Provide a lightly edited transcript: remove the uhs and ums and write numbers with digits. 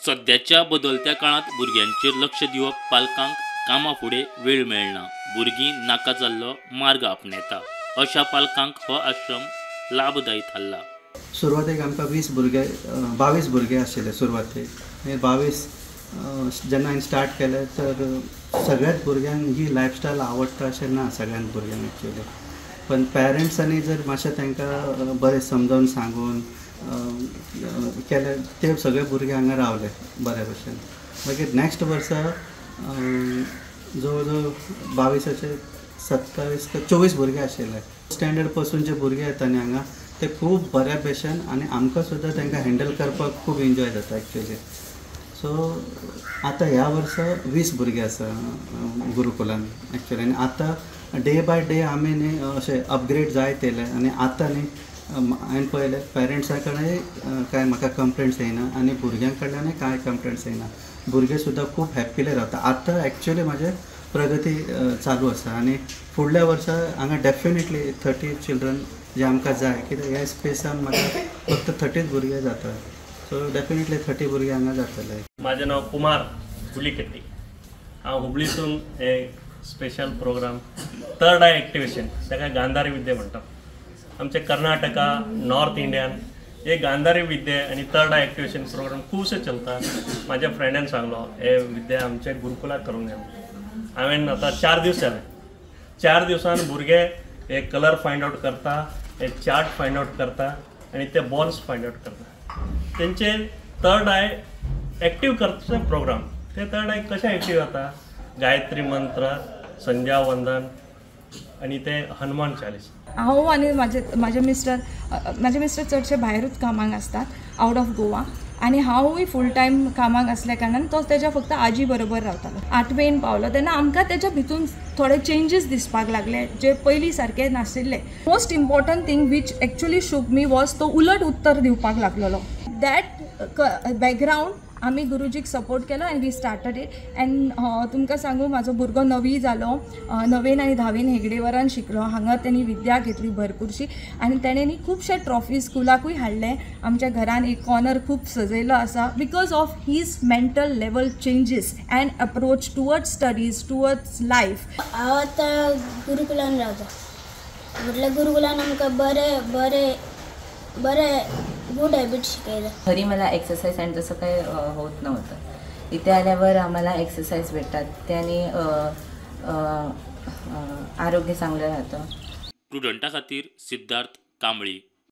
सद्याच्या बदलत्या काळांत भुरग्यांचेर लक्ष दिवप पालकांक कामा फुडें वेळ मेळना, भुरगीं नाका जाल्लो मार्ग आपणायता। अशा पालकांक हो आश्रम लाभदायी थारला। सुरवातेक आमकां 20 भुरगे 22 भुरगे आशिल्ले सुरवातेक। 22 जेन्ना हांवें स्टार्ट केलें तर सगळ्याच भुरग्यांक ही लायफस्टायल आवडटा अशें ना सगळ्यांत भुरग्यांक एक्चुअली, पण पेरंट्सांनी जर मातशें तांकां बरें समजावन सांगून केलें ते सगळे भुरगे हांगा रावले बऱ्या भशेन। मागीर नॅक्स्ट वर्सा जवळ जवळ 22 27 24 भुरगे आशिल्ले। स्टँडर्ड पासून जे भुरगे येता न्ही हांगा ते खूब बऱ्या भशेन आनी आमकां सुद्दां तांकां हँडल करपाक खूब एन्जॉय जाता एक्चुअली। सो आतां ह्या वर्सा 20 भुरगे आसा गुरुकुलान एक्चुअली, आनी आतां डे बाय डे आमी न्ही अशें अपग्रेड जायत येयले आनी आतां न्ही हांवें पळयलें पेरंट्सां कडल्यान कांय म्हाका कंप्लेंट्स येयना आनी भुरग्यां कडल्यानय कांय कंप्लेंट्स येयना। भुरगे सुद्दां खूब हॅप्पीली रावता। आतां एक्चुअली म्हाजें प्रगती चालू आसा आनी फुडल्या वर्सा हांगा डेफिनेटली 30 चिल्ड्रन जे आमकां जाय, कित्याक ह्या स्पेसान म्हाका फक्त 30 भुरगे जाता, सो डेफिनेटली 30 भुरगे हांगा जातले। म्हाजें नांव कुमार हुलीकट्टी, हांव हुबळीसून हे special program third eye activation ताका गांधारी विद्या म्हणटा। आमचे कर्नाटका नॉर्थ इंडियान हे गांधारी विद्या आनी थर्ड I activation programme खुबशे चलता। म्हाज्या फ्रेंडान सांगलो हे विद्या आमच्या गुरुकुलाक करूंक जाय। हांवें आतां 4 दीस जाले, 4 दिवसान भुरगे हे कलर फायंड आवट करता, हे चार्ट फायंड आवट करता आनी ते बॉल्स फायंड आवट करता। तेंचे थर्ड I active करचे प्रोग्राम, ते थर्ड I कशें एक्टीव जाता, गायत्री मंत्र, संध्या वंदन आनी ते हनुमान चालीस। हांव आनी म्हाजे मिस्टर चडशे भायरूच कामाक आसतात, आवट ऑफ गोवा, आनी हांवूय फूल टायम कामाक आसल्या कारणान तो तेज्या फक्त आजी बरोबर रावतालो। 8वेन पावलो तेन्ना आमकां तेज्या भितून थोडे चेंजीस दिसपाक लागले जे पयलीं सारके नाशिल्ले। Most important thing which actually shook me was तो उलट उत्तर दिवपाक लागलेलो। That background आमी गुरुजीक सपोर्ट केलो आनी we started it. And तुमकां सांगू, म्हाजो भुरगो 9वी जालो, 9वेन आनी 10वेन हेगडेवरान शिकलो। हांगा तेणी विद्या घेतली भरपूरशी आनी तेणें न्ही खुबशे ट्रॉफी स्कुलाकूय हाडले। आमच्या घरान एक कॉर्नर खूब सजयलो आसा because of his mental level changes and approach towards studies, towards life. हांव आतां गुरुकुलान रावता, म्हटल्यार गुरुकुलान आमकां बरें बरें बरें गुड हॅबिट शिकयता। घरी मला एक्सरसाइज आणि तसं काही होत नव्हतं, इथे आल्यावर आम्हाला एक्सरसाइज भेटतात, त्याने आरोग्य चांगलं राहतं। स्टुडंटा खातीर सिद्धार्थ कांबळी।